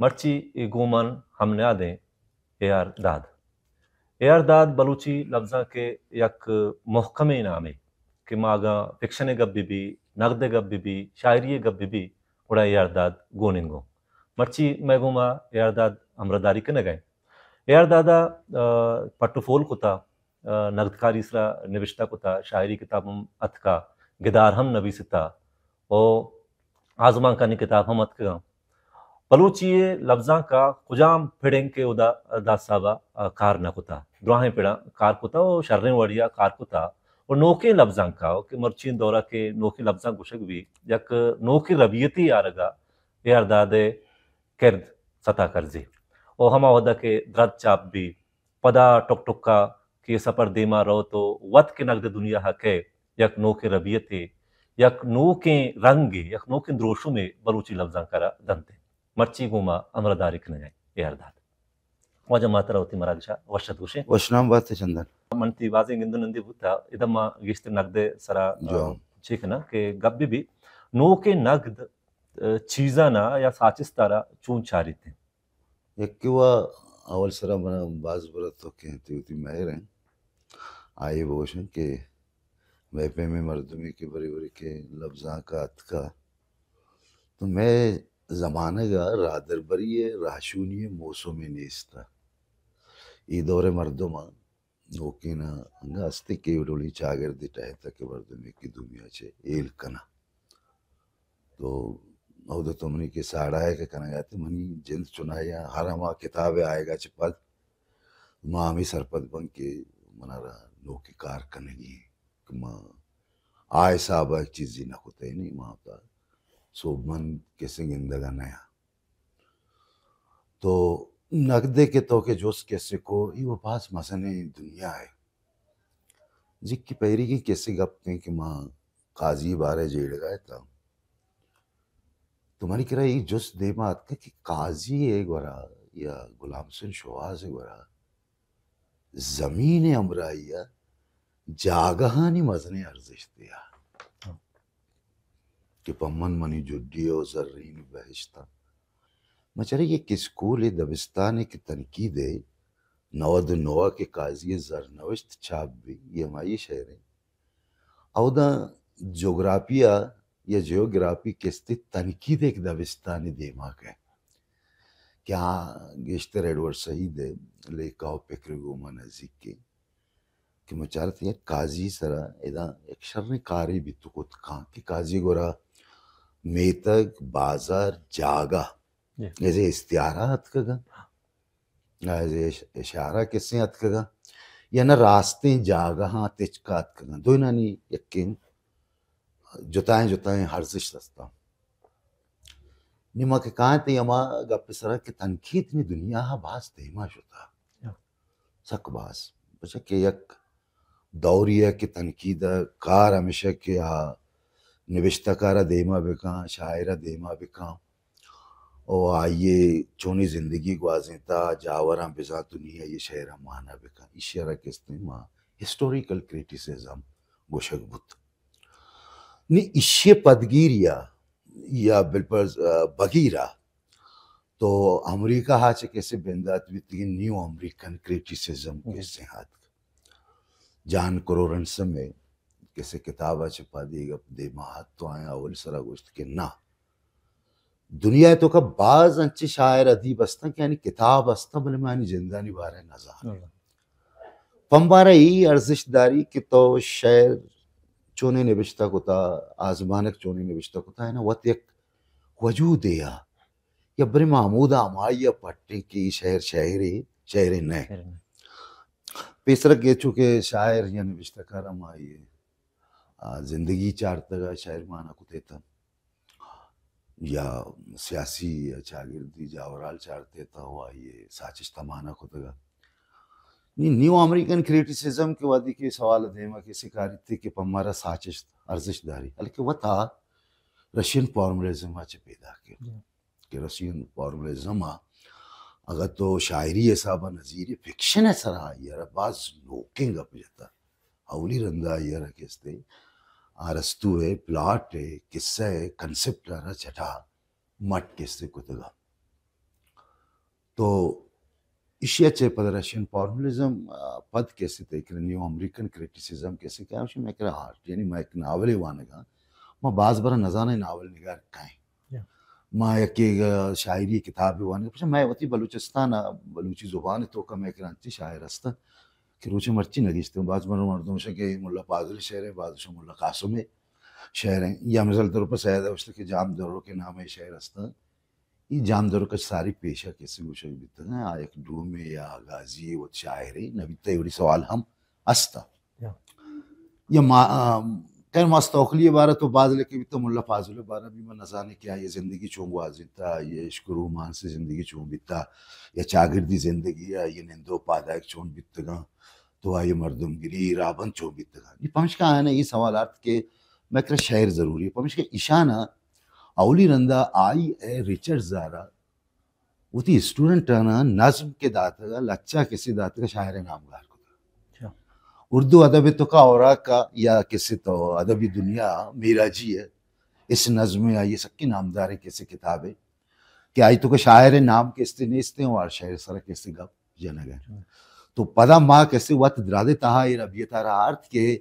مرچی اے گوں من ہم نیادیں اے آر داد۔ اے آر داد بلوچی لبزانک ءِ یک مھکمیں نامے کہ ما اگاں فکشن ءِ گپ بہ بی، نگد ءِ گپ بہ بی، شاعری ءِ گپ بہ بی، گڑا اے آر داد گون انت گوں۔ مرچی مئے گوما اے آر داد ہمراہداری کنگ ءَ انت۔ اے آر داد ءَ، آ، پٹ ءُ پول کتا، آ، نگدکاری سرا نبشتہ کتا، شاعری کتاب ہم اتکا، گدار ہم نبیستا، او آزمانکانی کتاب ہم اتکگاں۔ بلوچی ءِ لبزانک ءَ کجام پڑ انت کہ اودا داد صاحب ءَ کار نہ کتا؟ دراہیں پڑاں کار کتا و شریں وڑی ءَ کار کتا و نوکیں لبزانک ءَ کہ مرچی دور ءَ کہ نوکیں لبزانک گوشگ بی، یک نوکیں ربیتے آرگ ءَ اے آر داد ءِ کرد ستا کرزی۔ و ہما وھد ءَ کہ درد چاپ بی، پدا ٹک ٹک ءَ کہ سپر دیما روت و وت کہ نگد دنیا ءَ کئے، یک نوکیں ربیتے، یک نوکیں رنگے، یک نوکیں دروشمے بلوچی لبزانک ءَ را دنت۔ مرچی گوں ما ہمراہداری کنگ ءَ ایں اے آر داد۔ واجہ ما ترا وتی مراگش ءَ وش ات گوشیں۔ وشنام بات چندن۔ من تئی بازیں گند و نندے بوتا، ادا ما گیشتر نگد ءِ سرا، جو۔ چے کناں کہ گپ بہ بی، نوکیں نگد، آ، چیزاں ءَ یا ساچست ءَ را چون چاریت؟ یکے وا اول سرا منا باز برا تو کہ تئی وتی مہر ہیں۔ آئی بگوشن کہ مئے پیمیں مردمے کہ برے برے کہ لبزانک ءَ اتکا، تو مئے زمانگ ءَ رادربری ءِ راہشونی ءِ موسمے نیست۔ اے دور ءِ مردم ءَ نوکین ءَ انگا ہستی کہ اے ڈولی چاگردے ٹہیتہ کہ مردمے کہ دومی ءَ چہ ہیل کناں۔ تو اود ءَ تو منی کہ ساڑایگ ءَ کنگ ءَ ات، منی جند چنائی ءَ ہر ہما کتاب ءِ آیگ ءَ چہ پد ما ہمے سرپد بن کہ منارا نوکیں کار کنگی انت کہ ما آ حساب ءَ چیزے نہ کتہ، یعنی ما تا سوبمند کسے گندگ ءَ نیاں۔ تو نگدے کہ تو کہ جست کسے کو، ای وہ باز مزنیں دنیا ہے۔ جی کہ پیریگیں کسے گپ کن کہ ما قاضی بارے جیڑگا اتاں۔ تو منی کرا ای جست دیما اتکہ کہ قاضی ءِ گورا یا غلام حسین شوہاز ءِ گورا زمین ءِ ہمراہی ءَ جاگہانی مزنیں ارزشتے ءَ کہ پہ من منی جڈی ءُ زرین بہشت ءَ۔ من چرے یک اسکولے دبستانے کہ تنقید ءِ نود ءُ نو ءَ کہ قاضی ءِ زرنوشت چاپ بی، یہ ہمائی شعر ہیں۔ اودا جغرافیہ یا جیوگرافی کستی تنقید ایک دبستانی دیما کہ کہ آ گیشتر ایڈورڈ سعید ءِ لیکہ ءُ پکر گوما نزیک کہ کہ مچارت یک قاضی سرا ادا یک شریں کارے بیت کت کاں کہ قاضی گورا میتگ، بازار، جاگہ جی۔ ایزے استعارہ اتکگاں، ایزے اش-، اشارہ کسیں اتکگاں، یا نہ راستیں جاگہاں تچکا اتکگاں۔ دوئینانی یکیں جتائیں جتائیں ارزشت ہستاں۔ نی ما کہ کائیں تئی ہما گپ سرا کہ تنقید نی دنیا ءَ باز دیما شتا۔ سک باز۔ پرچا کہ یک دورے ءَ کہ تنقید ءِ کار ہمیش ات کہ آ نبشتہ کار ءَ دیما بکاں، شاعر ءَ دیما بکاں، او آئی ءِ چونیں زندگی گوازینتا، جاوراں بزانت ءُ نی آئی ءِ شعراں مانا بکاں۔ ایشی ءَ را کستیں ما ہسٹوریکل کریٹیسزم گوشگ بوت۔ نی ایشی ءِ پدگیری ءَ یا بالپرز، آ، بگیر ءَ تو امریکہ ءَ چہ کسے بندات بیتگیں نیو امریکن کریٹیسزم جی۔ کسے آتک۔ جان کرورنسم ءِ کسے کتاب ءَ چہ پد اے گپ دیما آت تو آیاں اول سرا گوشت کہ نہ، دنیا ءِ توکا باز انچیں شاعر ادیب ہستاں کہ آنی کتاب ہستاں بلے ما آنی جندانی بارے نزانیں۔ نزانیں۔ پمبارا ای ارزشت داری کہ تو شعر چونیں نبشتہ کتا، آزمانک چونیں نبشتہ کتا، ہے نا، وت یک وجودے آ۔ یا برے ما ہمودا ہمائی ءَ پٹیں کہ ای شعر شعرے، شعرے نہ۔ شعرے نہ۔ پیسرا کہ چونکہ شاعر یا نبشتہ کار ہمائی ءِ، آ، زندگی چارتگ ءُ شعر مانا کتے تن۔ یا سیاسی یا چاگردی جاورال چارتے تا و آئی ءِ ساچشت ءَ مانا کتگ۔ نی نیو امریکن کریٹیسزم کہ وہدی کہ سوال دیما کہ سکاریتے کہ پہ مارا ساچشت ارزشت داری، بلکہ وتا رشین فارملزم ءَ چہ پیدا کہ جی۔ کہ رشین فارملزم ءَ اگر تو شاعری حساب ءَ نظیر فکشن ءِ سرا آئی ءَ را باز نوکیں گپ جتا۔ اولی رندا آئی ءَ را کستے ارسطو ءِ پلاٹ ءِ قصہ ءِ کنسپٹ ءَ را چٹا مٹ کستے کتگا۔ تو ایشی ءَ چہ پد رشین فارملزم، آ، پد کسے تئی کرا نیو امریکن کریٹیسزم کسے کہ ہمشی مئے کرا آرٹ، یعنی ما یک ناولے وانگا، ما باز برا نزانیں ناول نگار کئیں۔ یا۔ ما یکے، آ، شاعری کتاب وانگا، پرچا مئے وتی بلوچستان ءَ بلوچی زبان ءِ توکا مئے کرا انچیں شاعر ہستاں کہ روچے مرچی نگشتہ، باز برا مردم گوشاں کہ ملا فاضل ءِ شعر ایں، باز گوشاں ملا قاسم ءِ شعر ایں، یا مثال طور پر سید اوشت کہ جام درو کے نام ءِ شعر ہستاں۔ اے جام درو کش ساری پیشہ کسے گوشگ بیتگ، آ یک ڈومے یا غازی وت شاعرے نہ بیتہ، اے وڑی سوال ہم است۔ یا۔ یا ما، آ، خیر ماس توکلی ءِ بارہ تو باز لکھے بیتہ، ملا فاضل ءِ بارہ بھی من نزانیں کہ آئی ءِ زندگی چون گوازینتہ، آئی ءِ عشق و رومانس ءِ زندگی چون بیتہ، یا چاگردی زندگی، آئی ءِ نندو پادایک چون بیتگاں، تو آئی ءِ مردمگری راہبند چون بیتگاں۔ نی پمشکا آیانا اے سوال آرت کہ مئے کرا شعر ضروری ایں، پمشکا ایشانا اولی رندا آئی ءَ ریچرڈ زارا وتی اسٹوڈنٹ آناں نظم کہ داتگ، لچہ کسے داتگ، شاعر ءِ نام گار کتگ۔ اچھا۔ اردو ادب ءِ توکا اوراق ءَ یا کسے تو ادبی دنیا ءَ میراجی ءِ اس نظم ءِ آئی ءِ سکیں نامداریں کسے کتابے کہ آئی توکا شاعر ءِ نام کسے نیست ایں، اور شاعر ءِ سرا کسے گپ جنگ ءَ۔ ہم۔ تو پدا ما کسے وت درادے تہا اے ربیت ءَ را آرت کہ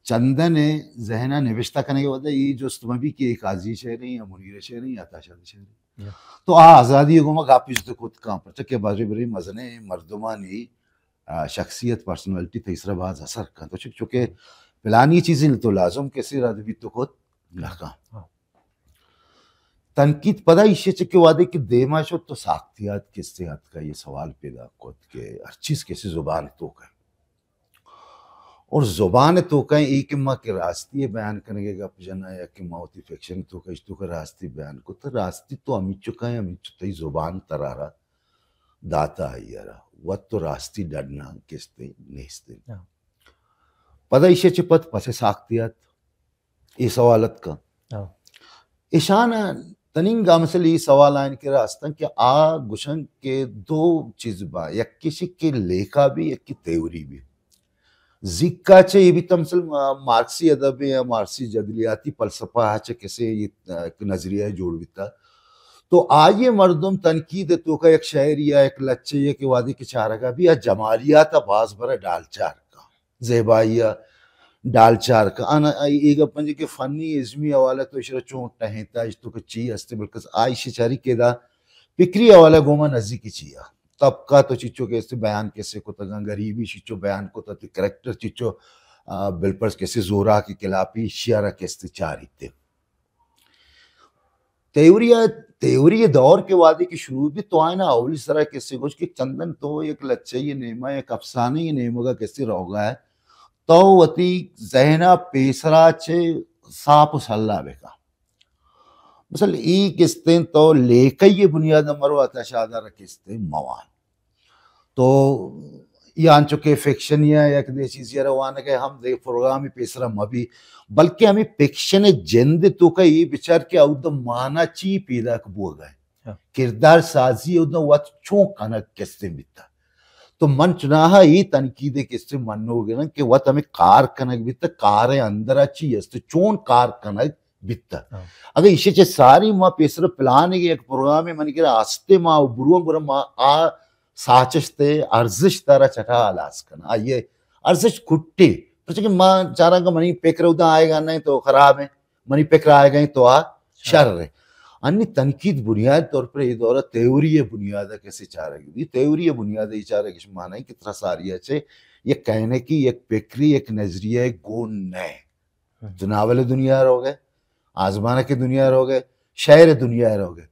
چندن ءِ ذہن ءَ نبشتہ کنگ ءِ وھد ءَ اے جست مہ بی کہ اے قاضی ءِ شعر ایں یا منیر ءِ شعر ایں یا عطا شاد ءِ شعر ایں۔ یا۔ تو آ آزادی ءِ گوما گپ جت کت کن، پرچا کہ برے برے مزنیں مردمانی، آ، شخصیت، پرسنالٹی تئی سرا باز اثر کن۔ تو چک-، چونکہ پلانی چیزے تو لازم کسے رد بیت کت نہ کن۔ ہاں۔ تنقید پدا ایشی چہ کہ وہدے کہ دیما شت تو ساختیات کسے اتکا، اے سوال پیدا کت کہ ہر چیز کسے زبان ءِ توکا ایں۔ اور زبان ءِ توکا ایں، اے کہ ما کہ راستی ءِ بیان کنگ ءِ گپ جناں یا کہ ما وتی فکشن ءِ توکا ایشی توکا راستی بیان کت، راستی تو ہمینچک ایں، ہمینچک تئی زبان ترا را داتا آئی ءَ را، وت تو راستی ڈڈناں کسے نیست ایں۔ ہاں۔ پدا ایشی چہ پد پس ساختیات اے سوال اتکاں۔ ہاں۔ ایشان تنینگا مثل اے سوال آئین کرا ہستن کہ آ گوشن کہ دو چیز با، یکے شی کہ لیکہ بی، یکے تھیوری بی۔ زیکا چہ اے بیتا مثل مارکسی ادب یا مارکسی جدلیاتی فلسفہ ءَ چہ کسے اے نظریہ جوڑ بیتا۔ تو آئی ءَ مردم تنقید ءِ توکا یک شاعری یا یک لچہ یا کہ وہدے کہ چارگا بی، آ جمالیات ءَ باز برا ڈالچار کن۔ زیبائی ءَ ڈالچار کن۔ آن اے گپ انت کہ فنی ازمی حوالہ تو ایشرا چون ٹہینتا، ایش توکا چی است، بلکہ آ ایشی چاری کہ دا فکری حوالہ گوما نزیکی چی ءَ۔ طبقہ تو چیچو کہ است بیان کسے کتگاں، غریبی چیچو بیان کتا، تی کریکٹر چیچو، آ، بلپرس کسے زوراکی کلاپی، ایشی ءَ را کسے چاریتے۔ تھیوری ءَ، تھیوری ءِ دور کہ وہدے کہ شروع بی تو آئینا اولی سرا کسے گوش کہ چندن تو یک لچہ ءِ نیما، یک افسانہ ءِ نیمگا کسے روگا ئے، تو وتی ذہن ءَ پیسرا چہ ساپ و سلا بکن۔ مثلا اے کستیں تو لیکہ ءِ بنیاد ءَ مرو عطا شاد ءَ را کستیں موان۔ تو یا انچو کہ فکشن یا یک دے چیزے ءَ را وانگ ءَ ہم دے پروگرامے پیسرا مہ بی، بلکہ ہمے فکشن ءِ جند ءِ توکا اے بچار کہ اودا مانا چی پیداک بوگ ءَ ایں۔ ہاں۔ کردار سازی اودا وت چون کنگ کستیں بیتا۔ تو من چناہا اے تنقید ءِ کستیں منوگر آں کہ وت ہمے کار کنگ بیتا، کار ءِ اندرا چی است، چون کار کنگ بیتا۔ ہاں۔ اگہ ایشی چہ ساری ما پیسر پلانگ یک پروگرامے منی کرا ہستے ما بروان گڑا ما آ ساچشت ءِ ارزشت ءَ را چٹا ہلاس کناں۔ آئی ءِ ارزشت کٹے۔ پرچہ کہ ما چاراں کہ منی پکر اودا آئیگا نہ ایں تو خراب ایں، منی پکر آئیگا ایں تو آ شر ایں۔ انی تنقید بنیاد طور پر اے دور ءَ تھیوری ءِ بنیاد ءَ کسے چارگ بی۔ تھیوری ءِ بنیاد ءَ اے چارگ اش مانا ایں کہ ترا ساری ءَ چہ یک کہنکی، یک پکری، یک نظریہ گون نہ ایں۔ ہم۔ تو ناول ءِ دنیا ءَ روگ ئے، آزمانک ءِ دنیا ءَ روگ ئے، شعر ءِ دنیا ءَ روگ ئے۔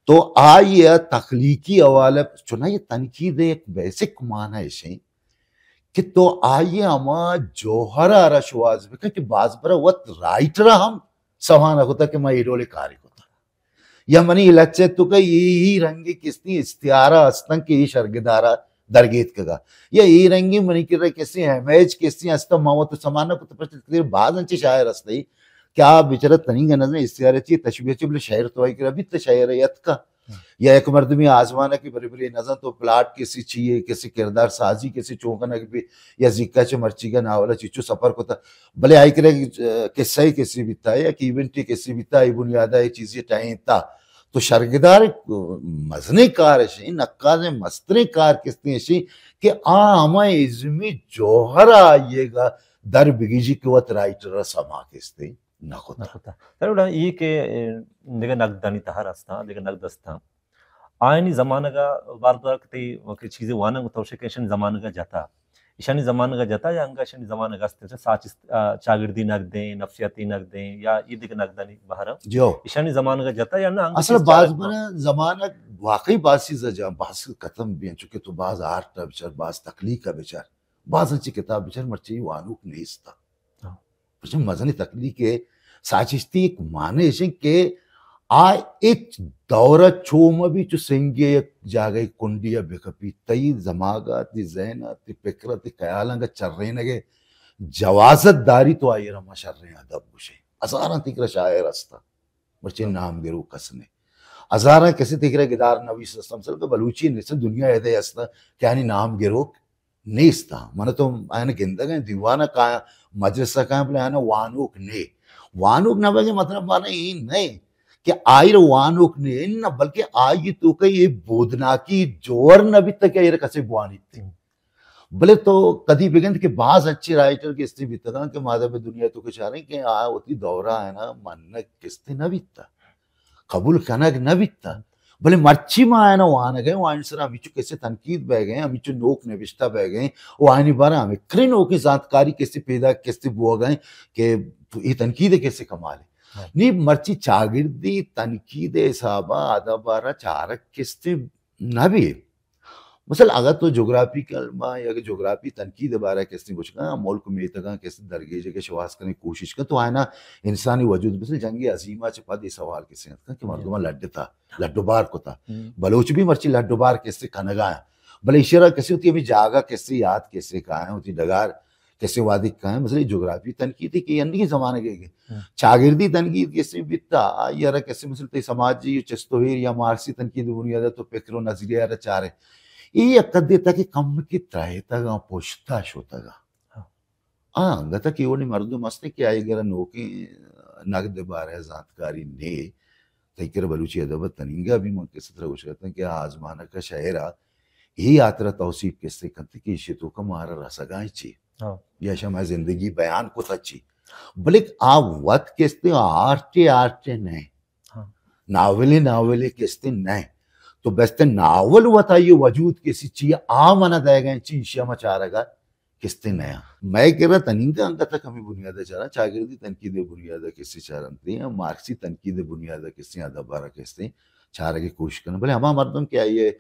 تو آئی ءِ تخلیقی حوالہ، چوناہا اے تنقید ءِ یک بیسک مانا اش ایں کہ تو آئی ءِ ہما جوہر ءَ را شوہاز بکن کہ باز برا وت رائٹر ءَ ہم سما نہ کتا کہ ما اے ڈولیں کارے کتا۔ یا منی لچہ ءِ توکا اے، اے رنگیں کستیں استعارہ ہستن کہ اے شرگدار ءَ درگیتکگا۔ یا اے رنگیں منی کرا کستیں امیج کستیں ہستن، ما وت سما نہ کت، پرچہ کہ باز انچیں شاعر ہستے کہ آ بیچارہ تنیگا نزان استعارہ چی، تشبیہ چی، بلے شاعر تو آئی کرا بیت، شاعر ءِ اتکا۔ ہم۔ یا یک مردمے آزمانک ءِ برے برے نزان تو پلاٹ کسے چی ایں، کسے کردار سازی کسے چون کنگ بی، یا زیکا چہ مرچیگا ناول ءَ چیچو سفر کتا۔ بلے آئی کرا، اہ، قصہ ءِ کسے بیتا، یک ایونٹے کسے بیتا، اے بنیاد ءَ اے چیزے ٹہینتا۔ تو شرگدار مزنیں کار اشیں، نقاد مستریں کار کستیں اشیں کہ آ ہما ازمی جوہر آئیے گا در بگیجی کہ وت رائٹر سما کستیں نہ کتا۔ نہ کتا۔ سر، گڑا یہ کہ، اے، دگہ نقدانی تہر ہستاں، دگہ نقد ہستاں۔ آئینی زمانگ ء بار بار کہ تئی کہ چیزے وانگ تو شکے ایشانی زمانگ ء جتا۔ ایشانی زمانگ ء جتا یا انگا ایشانی زمانگ است؟ ساچست، آ، چاگردی نقدیں، نفسیاتی نقدیں یا یہ دگہ نقدانی بہر ء؟ جو۔ ایشانی زمانگ ء جتا یا نہ انگا اصل چیز باز چارگ بنا زمانگ واقعی باز چیز جا، باز ختم بھی ہیں، چونکہ تو باز آرٹ ء بچار، باز تخلیق ء بچار، باز انچی کتاب بچار، مرچی وانوک نیست۔ ہاں۔ پرچہ مزنیں تخلیق ء ساچشتی یک معنی اش انت کہ آ ہچ دور ء چو مہ بی، چو سنگے یک جاگہ کنڈی ء بکپی، تئی زماگ ء، تئی ذہن ء، تئی پکر ء، تئی خیال انگت چرینگ ء جوازت داری تو آئی ء را ما شریں ادب گوشیں۔ ہزاراں تئی کرا شاعر ہستاں، مرچی نام گرو کس نے۔ ہزاراں کسی تئی کرا گدار نویس ہستاں، مثلاً تو بلوچی نویساں دنیا ء دے ہستاں کہ آنی نام گروک نیست۔ من تو آیاں گندگ ء دیوان ء کایاں، مجلس ء کایاں، بلے آیاں وانوک نے۔ وانوک نہ بگے مطلب مانا اے نہ کہ آئی ء وانوک نے، نہ بلکہ آئی ء توکا اے بودناکی جوہر نہ بیت کہ آئی ء کسے بوانیت۔ بلے تو کدی بگند کہ باز اچھے رائٹر کستے بیتگاں کہ ما دے دنیا تو کہ چاریں کہ آ وتی دورہ ء نا منگ کستے نہ بیتا۔ قبول کنگ نہ بیت۔ بلے مرچی ما آیانا وانگ ء، و آیانی سرا ہمیچو کسے تنقید بہ گئے، ہمیچو نوک نوشتہ بہ گئے، و آیانی بارا ہمکریں نوکیں زانتکاری کسے پیدا کسے بوگ ء کہ اے تنقید کسے کمال ہے۔ ہاں۔ نی مرچی چاگردی تنقید حسابا ادب ء را چارگ کسے نہ بی۔ مثلاً اگر تو جغرافیکل ما یا کہ جغرافی تنقید بارہ کسے گوش کن، ملک میتگاں کسے درگیجگ ء شواز کنگ کوشش کن، تو آیانا انسانی وجود، مثلاً جنگ عظیمہ چہ پد یہ سوال کسے اتکن کہ مردماں لڈتا، لڈ و بار کتا۔ ہم۔ بلوچ بھی مرچی لڈ و بار کسے کنگا ہیں۔ بلے ایشرا کسے ہوتی ابھی جاگہ کسے یاد کسے کائیں، ہوتی ڈگار کسے وادی کائیں، مثلاً جغرافی تنقید کی انگی زمانہ کے ہم۔ چاگردی تنقید کسے بیتا، آئی ء را کسے مثلاً تئی سماجی چست و ہیر یا مارکسی تنقید بنیاد تو فکر و نظریہ را چارے۔ اے یک قدے تک کم کی ترائے تگا پشتا شوتگا۔ ہاں۔ ہاں، انگت کہ اولی مردم ہستے کہ آئی گرا نوکیں نقد بارہ زانتکاری نے، تئی کر بلوچی ادب تنینگا بھی من کسے ترا گوش کرتا کہ آزمانک شاعرہ اے آترا توصیف کسے کنت کہ ایشی توکا مارا رسگائیں چی۔ ہاں۔ یا شما زندگی بیان کتا چی۔ بلے آ وت کستے آرٹ، آرٹ نہ۔ ہاں۔ ناولے، ناولے کستے نہ۔ تو بس تے ناول وتا یہ وجود کسی چی آ منا دے گئے چی، ایشی ہم چارگا کستے نیا۔ میں کرا تنینگا انگت کمی بنیاد چارا، چاگردی تنقید بنیاد کسے چارنتے، مارکسی تنقید بنیاد کسے ادب را کسے چارگ ء کوشش کناں۔ بلے ہما مردم کہ آئی ء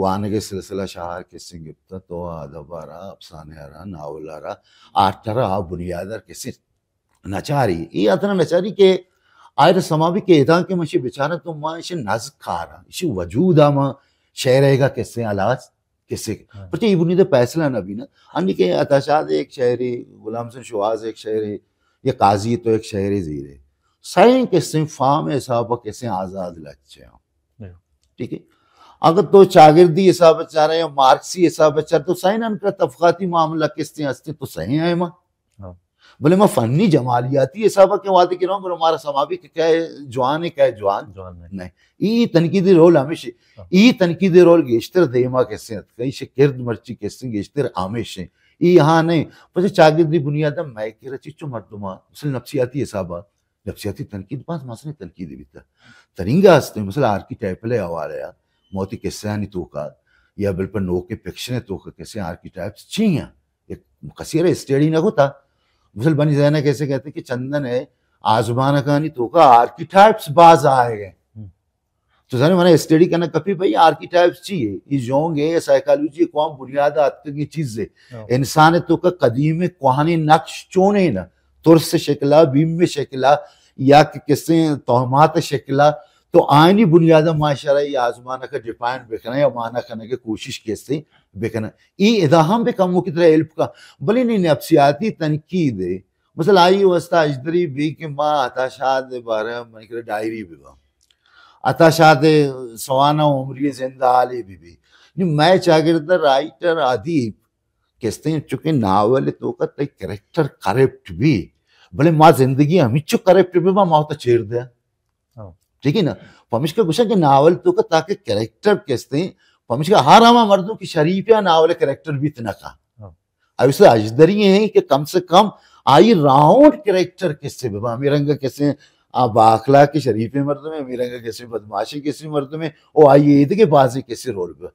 وانگ ء سلسلہ شاہار کسے گپتہ، تو ادب ء را، افسانے ء را، ناول ء را، آرٹ ء را آ بنیاد ء کسے نچاری۔ اے اتنا نچاری کہ آئر سما بھی کہ ادا کہ من اشی بچاراں تو ما اشی نز کاراں، اشی وجود ء ما شعر ء گا کسے ہلاس کسے۔ ہاں۔ پرچہ اے بنیاد ء فیصلہ نہ بینا۔ انی کہ عطا شاد ایک شعرے، غلام حسین شوہاز ایک شعرے، یا قاضی تو ایک شعرے زیرے۔ سائیں کسے فارم حساب ء کسے آزاد لچے ہاں۔ ٹھیک ہے؟ اگر تو چاگردی حساب ء چارے یا مارکسی حساب ء چار تو سائیں ان کا طبقاتی معاملہ کسے ہستے تو سائیں آئے ما۔ ہاں۔ بلے ما فنی جمالیاتی حساب ء کہ وعدے کہ رہوں گڑا مارا سما بھی کہ کئے جوان ہے، کئے جوان جوان نہیں۔ نہیں۔ ای تنقیدی رول ہمیشہ، ہاں۔ ای تنقیدی رول گیشتر دیما کسے ات، کئی شے کرد مرچی کسے گیشتر ہمیشہ۔ ای ہاں نہیں، پس چاگردی بنیاد میں کہ رچی چو مردمان، مثل نفسیاتی حساب ء، نفسیاتی تنقید باز مزنیں تنقید بیتا۔ تنینگا ہستے، مثل آرکیٹائپل حوالے ء، موتی کسانی توکا، یا بل پر نوکے فکشن توکا کسے آرکیٹائپس چی ہیں؟ یک کسی را اسٹڈی نہ کتا۔ مثل بنی زینہ کیسے کہتے کہ چندن ہے آزمانکانی توکا آرکیٹائپس باز آئے گئے۔ ہم۔ تو زانے منا اسٹڈی کرنا کپی بھئی آرکیٹائپس چی ہے؟ یہ جونگ ہے، سائیکالوجی قوم بنیاد آتکگی چیز ہے۔ ہاں۔ انسان توکا قدیم کوہنی نقش چونے نا، ترس شکلا، بیم شکلا، یا کہ کسے توہمات شکلا، تو آئینی بنیاد ما شرعی آزمانک ڈیفائن بکنا یا معنی کنگے کوشش کسے بکنا۔ ای ادا ہم بہ کمو کی طرح ہیلپ کا، بلے نی نفسیاتی تنقید ہے۔ مثلا آئی واسطہ اجدری بھی کہ ما عطا شاد بارے من کرے ڈائری بھی با۔ عطا شاد سوانح عمری زندہ حالی بھی بھی۔ نی میں چاگرد رائٹر ادیب کستیں چونکہ ناول توکا تئی کریکٹر کرپٹ بھی۔ بلے ما زندگی ہمیچو کرپٹ بھی ما، ما ہوتا چیر دے۔ ہاں۔ ٹھیک ہے نا؟ پمیشکا گوشاں کہ ناول توکا تاکہ کریکٹر کستے، پمیشکا ہر ہما مردم کہ شریف ہے ناول کریکٹر بیت نہ کا۔ ہاں۔ اب اس اجدری ہیں کہ کم سے کم آئی راؤنڈ کریکٹر کسے ببا، ہمیں رنگ کسے آ با اخلاق شریف مردم ہے، ہمیں رنگ کسے بدمعاشی کسے مردم ہے، او آئی ایدگے بازی کسے رول ببا۔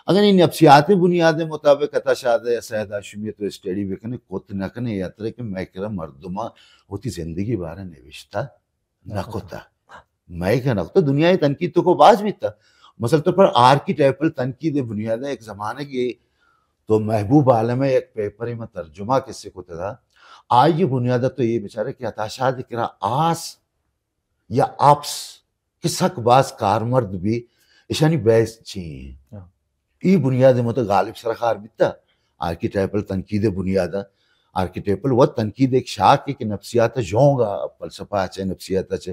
اگر این نفسیات بنیاد مطابق عطا شاد یا سید ہاشمی تو اسٹڈی بکنے، کت نہ کنے، یا طرح کہ میں کرا مردمہ ہوتی زندگی بارے نوشتہ نہ کتا۔ میں کہ نہ کتا، دنیا ء تنقید تو کو باز بیتا۔ مثلاً طور پر آرکیٹائپل تنقید بنیاد ہے، ایک زمانے کی تو محبوب عالم ہے، ایک پیپر میں ترجمہ کسے کو تھا۔ آئی بنیاد تو یہ بیچارے کہ عطا شاد کرا آس یا آپس کہ سک باز کارمرد بھی اشانی بحث چی ہیں۔ ہاں۔ ای بنیاد مت غالب سرخار بیتا۔ آرکیٹائپل تنقید بنیاد، آرکیٹائپل و تنقید ایک شاخ ہے کہ نفسیات جونگا فلسفہ چے نفسیات چے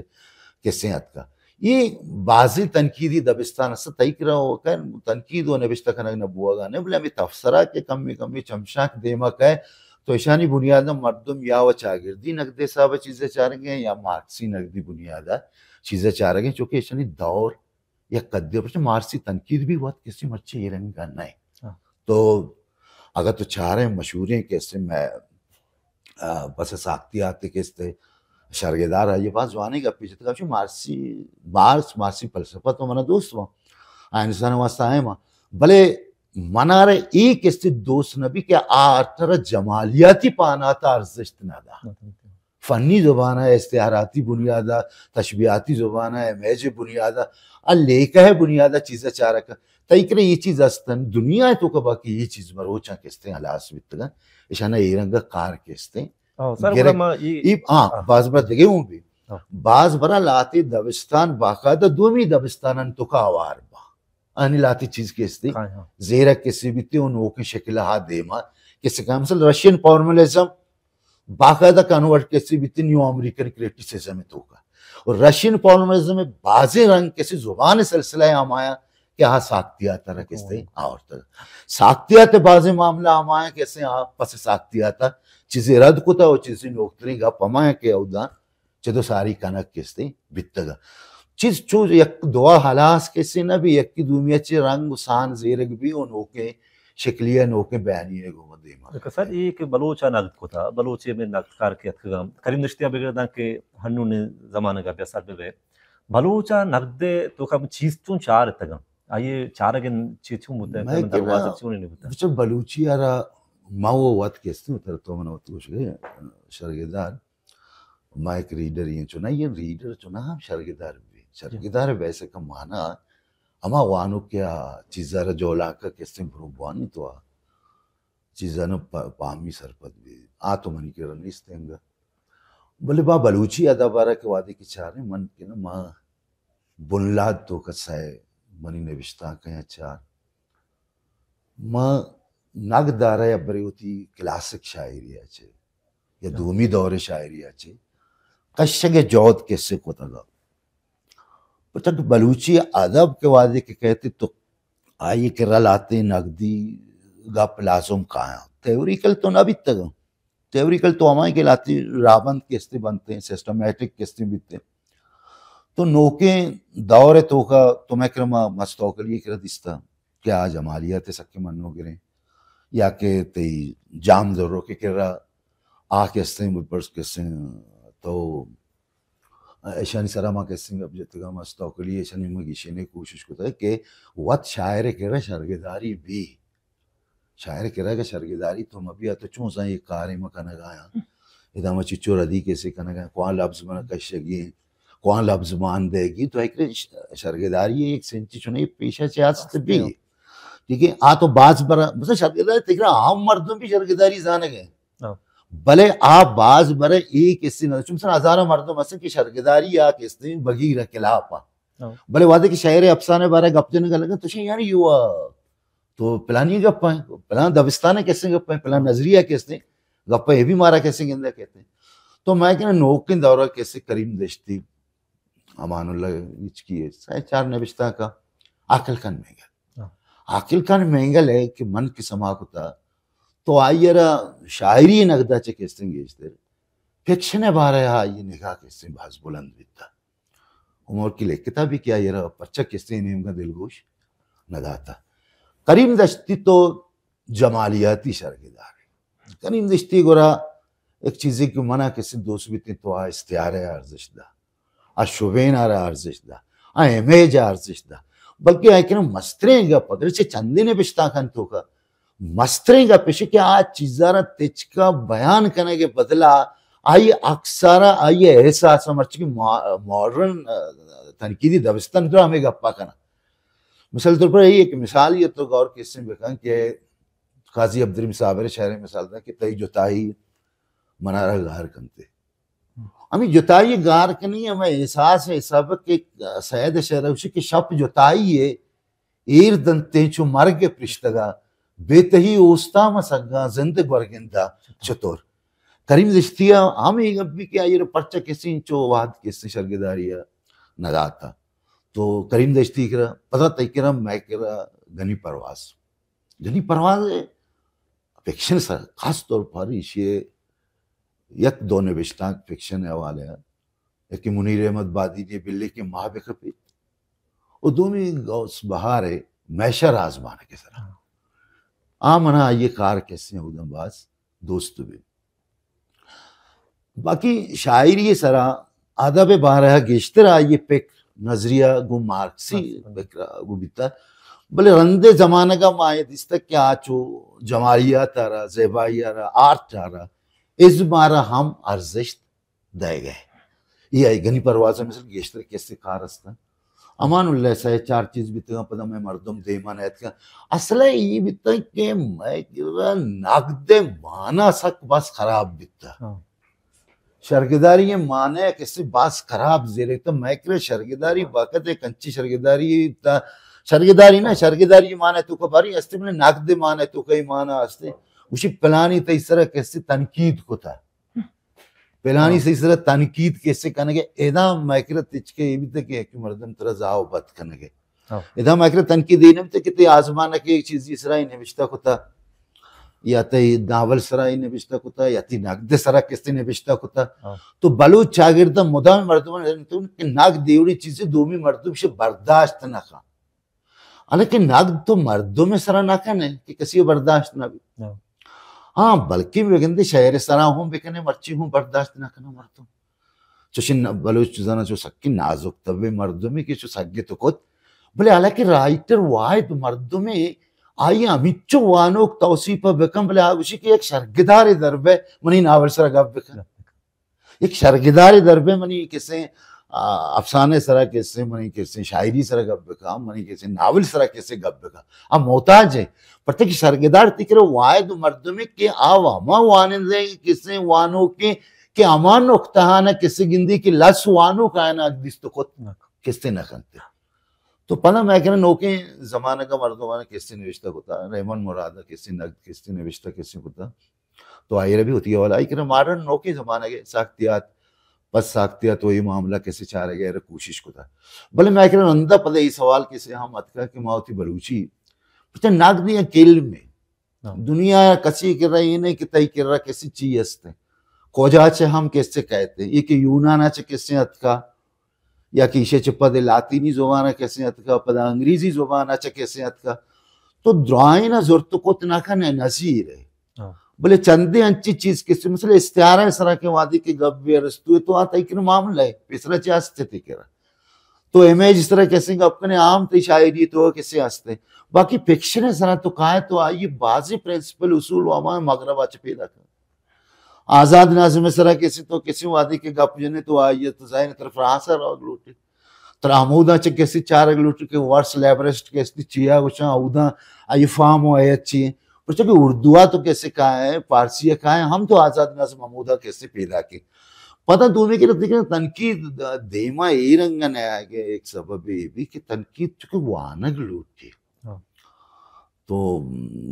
کسے اتکا۔ یہ بازی تنقیدی دبستان است تئی کرا و کن تنقید و نوشتہ کنگ نہ بوگا نے، بلے ہمیں تفسرہ کہ کمی کمی چمشاک دیما کہ تو اشانی بنیاد مردم یا و چاگردی نقد حساب چیزیں چارگیں یا مارکسی نقدی بنیاد چیزیں چارگیں، چونکہ اشانی دور یک قدے پرچہ مارسی تنقید بھی وت کسی مرچی یہ رنگ کا نہیں۔ ہاں۔ تو اگر تو چاریں مشہوریں کسے میں، آ، بس ساختیات کسے شرگدار ہے، یہ بات زوانی گپی جتگا چو مارسی، مارس، مارسی فلسفہ تو منا دوست ہوا، آ انسان واسطہ ہے ما، بلے منارے ایک کسے دوست نبی کہ آرتر جمالیاتی پاناتا ارزشت نہ دا۔ فنی زبان ء استعاراتی بنیاد ء، تشبیہاتی زبان ء، امیج بنیاد ء، ء لیکہ ء بنیاد ء چیز ء چارگ ء۔ تئی کرا یہ چیز استن، دنیا ء توکا باقی یہ چیز مروچاں کستیں ہلاس بیتگاں، اشانہ اے رنگ ء کار کستیں۔ ہاں، سر، گرگ-، گڑا ما یہ ای-، ہاں، ہاں۔ باز بر دگہ اوں بھی۔ ہاں۔ باز برا لاتے دبستان باقاعدہ دومی دبستان ان توکا آوار با۔ آنی لاتی چیز کستی۔ ہاں، ہاں۔ زیرک کسی بیتی و نوکیں شکل ہا دیما۔ کسی کا مثل رشین فارملزم باقاعدہ کنورٹ کسی بیتی نیو امریکن کریٹیسزم توکا۔ اور رشین فارملزم بازی رنگ کسی زبان سلسلہ ہمایا کہ ہا ساختیات را کستی آورتگ۔ ساختیات بازی معاملہ ہمایا کسی ہا پس ساختیات چیزی رد کتا و چیزی نوکترین گپ ہمایا کہ اودان چدو ساری کنگ کستیں بیتگ۔ چیز چو یک دوا ہلاس کسے نہ بی، یکی دومی چی رنگ و سان زیرگ بی و نوکیں شکلی ء نوکیں بیانی ء گوما دیما۔ سر، اے کہ بلوچ ء نقد کتا، بلوچ ء میں نقد کار کے اتکگاں، کریم دشتی ء بگر داں کہ ہنون زمانگ ء بیا سر بہ بہ۔ بلوچ ء نقد ء تو کم چیز چون چار اتگاں؟ آئیے چارگ ء چیز چون بوتہ؟ میں کم دروازہ چون نہیں بوتہ؟ بچہ بلوچی ء را ما وہ وت کستوں تر تو من وت گوش گئے شرگدار۔ ما یک ریڈر ایں، چوناہی ریڈر چوناہا ہم شرگدار بی۔ شرگدار بیسک مانا ہما وانوک کہ آ چیزا را جولانکا کستیں برو بوانی تو آ چیزا نو پ-، پامی سرپد بی۔ آ تو منی کرا نیست انگا۔ بلے با بلوچی ادب ء را کہ وہدے کہ چاریں من کہ نا ما بنلاد تو کسا ہے منی نوشتانک یا چار۔ ما نگدارہ یا برے وتی کلاسک شاعری ء چے یا دومی دور شاعری ء چے کشگ ء جہد کسے کتگ۔ پرچا کہ بلوچی ادب کے وہدے کہ کہتے تو آئی کرا لاتے نگدی گپ لازم کایاں۔ تھیوریکل تو نہ بیتگ۔ تھیوریکل تو ہمائیں کہ لاتی رابند کستے بنتے ہیں، سسٹمیٹک کستے بیتے ہیں۔ تو نوکیں دور توکا تو میں کرا ما مستوکلی کرا دیستا کہ آ جمالیت سکے منو گریں یا کہ تئی جام درو کے کرا آ کستے بپرس کسے تو ایشانی سرا ما کسے گپ جتگا مستوکلی ایشانی ما گیشینے کوشش کتا کہ وت شاعر کرا شرگداری بی۔ شاعر کرا کہ شرگداری تو مبیا تو چون زان یہ کارے ما کنگا آیاں۔ ادا ما چچو ردی کسے کنگا آیاں، کواں لفظ من کشگی، کواں لفظ مان دے گی، تو ایک ش-، شرگداری ایک سنچی چنے پیشہ چے ہست بی۔ ٹھیک ہے، آ تو باز برا، مثلا شرگداری تکرا عام مردم بھی شرگداری زانگ ہے۔ ہاں۔ بلے آ باز برے اے کسے نہ، چون مثلا ہزاراں مردم ہستن کہ شرگداری یا کسے بگیر خلاف آ۔ ہاں۔ بلے وہدے کہ شاعر افسانے بارے گپ جنگ لگن تو شے یار یو آ تو پلانی گپ ہیں، پلان دبستان کسے گپ ہیں، پلان نظریہ کسے گپ ہے، یہ بھی مارا کسے گندہ کہتے ہیں۔ تو میں کہنا نوکیں دورہ کسے کریم دشتی، امان اللہ ہچکی ہے، سہ چار نبشتہ کا عاقل خان مینگل۔ ہاں۔ عاقل خان مینگل ہے کہ من کہ سما کتا، تو آئی را شاعری نگدا چہ کستیں گیشتر فکشن بارے آئی نگاہ کستیں باز بلند بیتا۔ عمر کی لکھتا بھی کہ آئی را پرچہ کسے نیمگا دلگوش نہ داتا۔ کریم دشتی تو جمالیاتی شرگدار ہے۔ کریم دشتی گورا ایک چیزے کہ منا کسے دوست بیتیں تو آ استعارہ ارزش دا، آ شبین آرا ارزش دا، آ امیج ارزش دا، بلکہ آ کرا مستریں گپ اگر چہ چندے نبشتہ کن تو کا مستریں گپ اش کہ آ چیزا را تچکا بیان کنگ ء بدلا آئی اکثر آئی احساس مرچی کہ ما-، ماڈرن، آ، تنقیدی دبستان تو ہمیں گپا کنا۔ مثال طور پر یہ ایک مثال یہ تو غور کسے بکن کہ قاضی عبدالرحیم صابر شاعر مثال دا کہ تئی جتائی منارا گار کنتے۔ ہمیں جتائی گار کنی ہمیں احساس ہے سب کہ سید شعر اسی کہ شپ جتائی ہے، ایر دنتے چو مرگ پرشتگا، بے تہی اوستا مسگا زند گورگندا چطور۔ کریم دشتیا ہم یہ گپ بھی کہ آئی پرچہ کسی چو وحد کسی شرگداری نہ داتا۔ تو کریم دشتی کرا، پدا تئی کرا، میں کرا، گنی پرواز۔ گنی پرواز ہے، فکشن سر، خاص طور پر ایشی یک دو نبشتانک فکشن حوالے ہیں۔ یکی منیر احمد بادینی بلے کہ ماہ بکپیت۔ و دومی غوث بہار ہے، میشہ رازمانک سرا۔ آ منا آئی کار کسے اودن باز دوست بی۔ باقی شاعری سرا ادب بارہ گیشتر آئی پک نظریہ گو مارکسی پک گو بیتا۔ بلے رندے زمانگا ما یہ دیستا کہ آ چو جمالیات آرا، زیبائی آرا، آرٹ آرا، ازم آرا ہم ارزشت دئیگ ء۔ اے آئی گنی پرواز ء مثل گیشتر کسے کار است۔ امان اللہ سئے چار چیز بیتگاں، پدا میں مردم دیما نیتکاں۔ اصل ء اے بیتگ کہ میں کرا نقد ء مانا سک بس خراب بیتا۔ ہاں۔ شرگداری ء مانا کسے بس خراب زیرے تو میں کرا شرگداری باقت ء کنچی شرگداری تا شرگداری نہ، شرگداری مانا تو کا باری استے، بلے نقد مانا تو کا مانا استے۔ اسی پلانی تئی سرا کسے تنقید کتا۔ پلانی ہاں۔ سہی سرا تنقید کیسے کنگے، ادا مائکرا تچکے اے بیتے کہ ایک مردم ترا زاو بد کنگے۔ ہاں۔ ادا مائکرا تنقید اے نہ بیتے کہ تے آزمان کے ایک چیزی سرا ہی نوشتہ کتا، یا تے ناول سرا ہی نوشتہ کتا، یا تے نقد سرا کسے نوشتہ کتا۔ ہاں۔ تو بلوچ چاگرد مدام مردمان کہ نقد دیوڑی چیزی دومی مردم سے برداشت نہ کن۔ حالانکہ نقد تو مردم سرا نہ کنے کہ کسی برداشت نہ بی۔ ہاں۔ ہاں، بلکہ بگندے شعر سرا ہوں بکنے، مرچی ہوں برداشت نہ کنے مردم۔ چوشیں بلوچ زانا چو سکی نازک تبے مردمی کہ چو سگے تو کت۔ بلے حالانکہ رائٹر واحد مردمے آئی ہمیچو وانوک توصیف بکن، بلے آ گوشی کہ یک شرگدارے دربے منی ناول سرا گپ بکن۔ یک شرگدارے دربے منی کسے، آ، افسانے سرا کسے، منی کسے شاعری سرا گپ بکا، منی کسے ناول سرا کسے گپ بکا۔ آ محتاج ہے۔ پرچہ کہ شرگدار تی کرا واحد مردمے کہ آ ہما وانندے کسے وانوکے کہ ہما نقطہ آنا کسے گندی کہ لس وانوک آنا دیست کت کسے نہ کنتے۔ تو پدا میں کہنا نوکیں زمانہ کا مردمانا کسے نوشتہ کتا، رحمان مراد کسے نقد کسے نوشتہ کسے کتا۔ تو آئی را بھی ہوتی ہے والا، آئی کرا ماڈرن نوکیں زمانگ ء ساختیات، پس ساختیات و یہ معاملہ کسے چارگ ء کوشش کتا۔ بلے میں کرا رندا پدا یہ سوال کسے ہم اتکا کہ ما ہوتی بلوچی، پچھا نقد یا کلم ہے۔ ہاں۔ دنیا کسی کرا یہ نہیں کہ تئی کرا کسی چی ہستے۔ کوجا چے ہم کسے کہتے، یہ کہ یونانا چے کسے اتکا، یا کہ ایشی چہ پد لاطینی زبان ء کسے اتکا، پدا انگریزی زبان ء چہ کسے اتکا۔ تو درائیں ء زرت کت نہ کنے نظیر ء۔ ہاں۔ بلے چندے انچی چیز کسے، مثلا استعارہ ء سرا کہ وادی کہ گپ بی ارسطو ء تو آ تئی کرا معاملہ ہے، پیسرا چہ است تئی کرا۔ تو امیج سرا کسے گپ کنے عام تئی شاعری تو کسے ہستے۔ باقی فکشن ء سرا تو کائے تو آئی بازیں پرنسپل اصول و ہما مغرب ء چہ پیدا کن۔ آزاد ناظم ء سرا کسی تو کسی وادی کہ گپ جنے تو آئی ء تو ظاہر ہے ترا فرانس ء روگ لوٹی۔ ترا ہمودا چہ کسی چارگ لوٹی کہ ورس لیبرسٹ کسی چیا گوشاں اودا آئی فارم و آئی چی۔ پرچہ کہ اردو ء تو کسی کائے، فارسی ء کائے، ہم تو آزاد ناظم ہمودا کسی پیدا کی۔ پدا دومی کہ دیکھیں تنقید دیما اے رنگ نہ آئے کہ ایک سبب یہ بھی کہ تنقید چونکہ وانگ لوٹی۔ ہاں۔ تو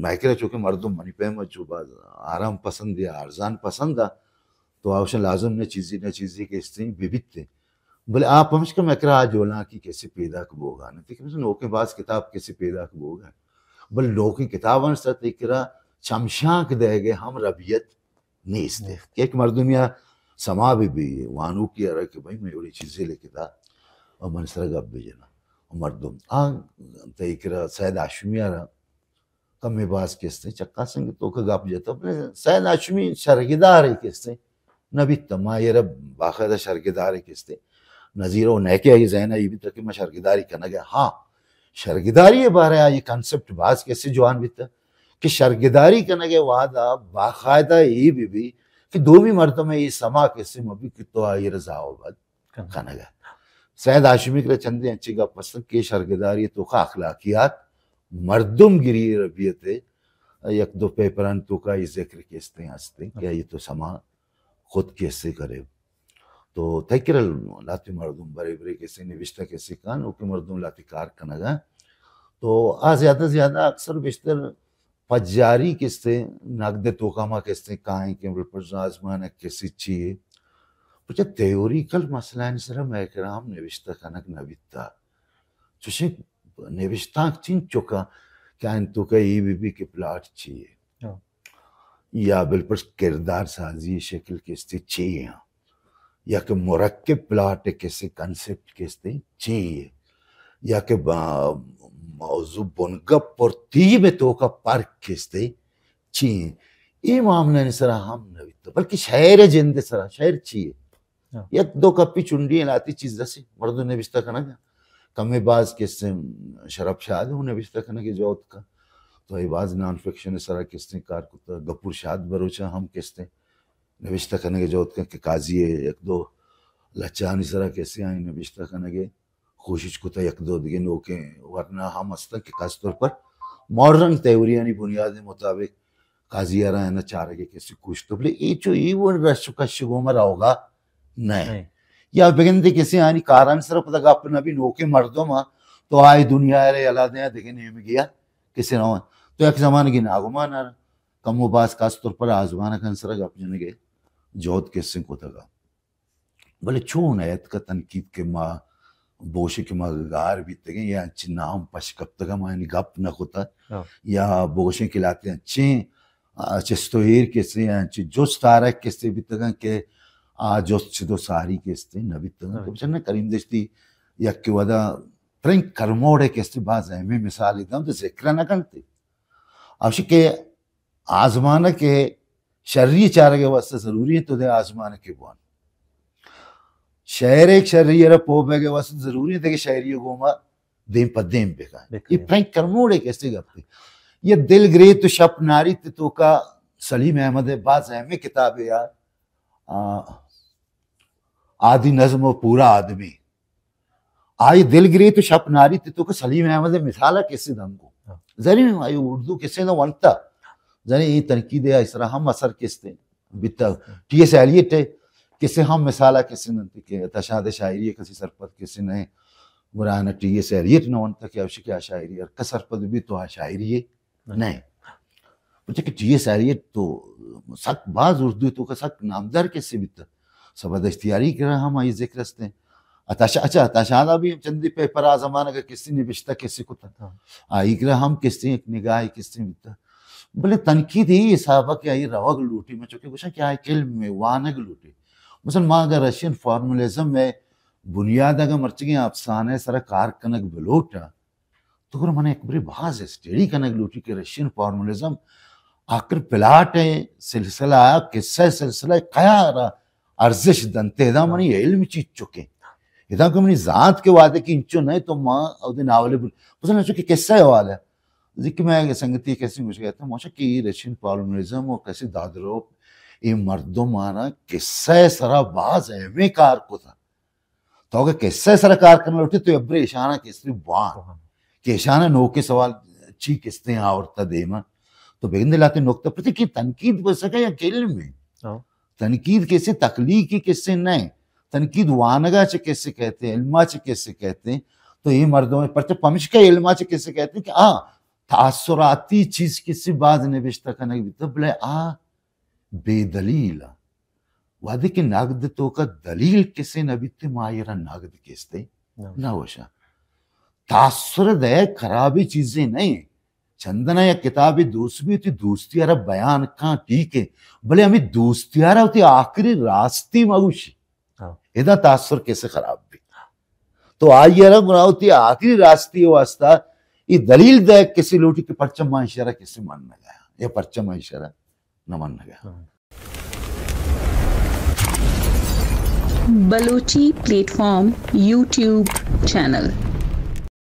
مئے کرا چونکہ مردم منی پیم ء چو باز آرام پسند یا ارزان پسند ء، تو آوشن لازم نہ چیزی نہ چیزی کہ استیں ببیت۔ بلے آ پمشکا مئے کرا آ جولانکی کسی پیداک بوگا نہ، تک مثلا نوکیں باز کتاب کسی پیداک بوگا۔ بلے نوکیں کتاباں سر تئی کرا چمشانک دئیگ ء ہم ربیت نیست۔ نیست۔ یک مردمی ء سما بہ بی، وانوکی ء را کہ بھئی میں وڑی چیزے لکھتا، و من سرا گپ بجناں۔ و مردم آ تئی کرا سید ہاشمی ءَ را کمے باز کستے چکاسنگ توکا گپ جتا، بلے سید ہاشمی شرگدارے کستے نہ بیتا، ما ایرا باقاعدہ شرگدارے کستے نظیر و نئے کہ آئی ذہن ءَ اے بیتا کہ ما شرگداری کنگا۔ ہاں، شرگداری ءِ بارے آئی کانسپٹ باز کسے جوان بیتا کہ شرگداری کنگ ءِ وہدا باقاعدہ اے بہ بی کہ دومی مردم ءَ اے سما کسے مہ بی کہ تو آئی رضا و بد کنگ۔ کنگ ءَ۔ سید ہاشمی کرا چندے انچیں گپ ہستن کہ شرگداری توکا اخلاقیات، مردم گری ربیت ءِ یک دو پیپران توکا اے ذکر کستے ہستے کہ اے تو سما خود کسے کرے۔ تو تئی کرا لاتے مردم برے برے کسے نوشتہ کسے کن و کہ مردم لاتے کار کنگا۔ تو آ زیادہ زیادہ اکثر بیشتر پجاری کسے نقد توکا ما کسے کائیں کہ بل پر آزمانک کسے چی ہے۔ پچہ تھیوریکل مسئلہ سرا مئے کرا ہم نوشتہ کنگ نہ بیتا۔ چوشیں نوشتانک چین چکا کہ آئین توکا اے بہ بی کہ پلاٹ چی ہے۔ ہاں۔ یا بلپرس کردار سازی شکل کستے چی ہیں، یا کہ مرکب پلاٹ کسے کانسپٹ کستے چی ہے، یا کہ با-، موضوع بنگپ پر تیم توکا پرک کستے چی ہیں۔ اے معاملہ نے سرا ہم نہ بیتا، بلکہ شعر جند سرا، شعر چی ہے؟ ہاں۔ یک دو کپی چنڈی لاتی چیز رسی، مردم نوشتہ کنگ۔ کمے باز کسے شرف شاد ہوں نوشتہ کنگ جوت کا۔ تو اے باز نان فکشن سرا کسے کار کتا، گپور شاد بروچا ہم کسے نوشتہ کنگ جوت کا کہ قاضی یک دو لچانی سرا کسے آئی نوشتہ کنگ کوشش کتا، یک دو دگہ نوکیں ورنا ہم ہستن کہ خاص طور پر ماڈرن تھیوریانی بنیاد مطابق قاضی ءَ را نہ چارگ ءِ کسے کوشت، بلے اے چو اے وڑ رش و کش گوما روگا نہ۔ نہ۔ یا بگندے کسے آنی کارانی سرا پدا گپ نہ بی، نوکیں مردم آ تو آئی دنیا ءَ را یلا دیا دگہ نیمگی آ کسے روان۔ تو یک زمانگی ناگمان آ کم و باز خاص طور پر آزمانکان سرا گپ جنگے جہد کسے کتگا۔ بلے چون اتکا تنقید کہ ما بوشے کہ ما گار بیتگیں یا انچیں نام پش کپتگا ما یعنی گپ نہ کتا، ہاں۔ یا بوشیں کہ لاتے انچیں، آ، چست و ایر کسے یا انچیں جست آرگ کسے بیتگاں کہ آ جست چد و ساری کسے نہ بیتگاں۔ ہاں۔ تو بچار نہ کریم دشتی یک کہ ودا پرنک کرموڑے کسے باز اہمیں مثال دم تو ذکر نہ کنتے۔ اوشی کہ آزمانک ءِ شری چارگ ءِ واسطہ ضروری ہے تو دے آزمانک ءَ بوان۔ شعر ایک شری ءَ را پوہ بیگ ءِ واسطہ ضروری ہے کہ شعری گوما دیم پہ دیم بکن۔ بکن۔ یہ پرنک کرموڑے کسے گپے۔ یہ دل گریت و شپ ناریت توکا سلیم احمد ءِ باز اہمیں کتاب ہے یار۔ آ، آدھی نظم و پورا آدمی۔ آئی دل گریت و شپ ناریت توکا سلیم احمد ءِ مثال کسے دنگو۔ ہاں۔ زری آئی اردو کسے نہ ونتا۔ زری اے تنقید ءِ اس را ہم اثر کسے بیتا۔ ٹی ایس ایلیٹ ءِ کسے ہم مثال کسے ننت کہ عطا شاد ءِ شاعری کسے سرپد کسے نہ۔ گڑا نا ٹی ایس ایلیٹ نہ ونتا کہ اوشی کہ آ شاعری ہر کس سرپد بی تو آ شاعری نہ۔ نہ۔ پرچہ کہ ٹی ایس ایلیٹ تو سک باز اردو توکا سک نامدار کسے بیتا۔ صبا دشتیاری کرا ہم آئی ذکر ہستیں۔ عطا شا-، اچھا، عطا شاد بھی ہم چندی پیپر آ زمانہ کا کسے نبشتہ کسے کتا۔ ہاں۔ آئی کرا ہم کسے یک نگاہ کسے بیتا۔ بلے تنقید اے حساب کہ آئی روگ لوٹی، میں چونکہ گوشاں کہ آئی علم میں وانگ لوٹی۔ مثلاً ما اگر رشین فارملزم میں بنیاد اگر مرچگیں افسانے سرا کار کنگ بلوٹا، تو گڑا من یک برے باز اسٹڈی کنگ لوٹی کہ رشین فارملزم آخر پلاٹ ءِ سلسلہ، قصہ ءِ سلسلہ کیا را ارزش دنتے، ادا منی علم چیز چکے۔ ادا کہ منی ذات کے وعدے کی انچو نہیں تو ما اودے ناولے بل-، مثلاً چونکہ قصہ ءِ حوالہ ذکر میں اگر سنگتی کسے مجھے کہتا ہوں، موشا کہ رشین فارملزم و کسے دادروپ اے مردم آنا قصہ ءِ سرا باز اہمیں کار کتا۔ تو اگہ قصہ ءِ سرا کار کنگ لوٹے تو ابرے اشانا کسے بوان۔ بوان۔ کہ اشانا نوکیں سوال چی کسے آورتا دیما۔ تو بگندے لاتے نقطہ پرچہ کہ تنقید بس کا یک علم ہے۔ ہاں۔ تنقید کسے تخلیقی کسے نہ۔ تنقید وانگا چہ کسے کہتے، علما چہ کسے کہتے۔ تو یہ مردم پرچہ پمشکا علما چہ کسے کہتے کہ آ تاثراتی چیز کسے باز نبشتہ کنگ بیتا، بلے آ بے دلیل آ۔ وہدے کہ نقد توکا دلیل کسے نہ بیتے، ما آئی را نقد کستے نہ۔ نہ وشا۔ تاثر دے خرابی چیزیں نہیں۔ چندنا یک کتابے دوست بی، وتی دوستی را بیان کن، ٹھیک ہے، بلے ہمیں دوستی را وتی آخری راستی مگوشی۔ ہاں۔ ادا تاثر کسے خراب بی۔ تو آئی ءَ را گڑا وتی آخری راستی ءِ واسطہ اے دلیل دئیگ کسے لوٹی کہ پرچا ما ایشی ءَ را کسے منگ ءَ یا پرچا ما ایشی ءَ را نہ منگ ءَ۔ Balochi plate form YouTube channel.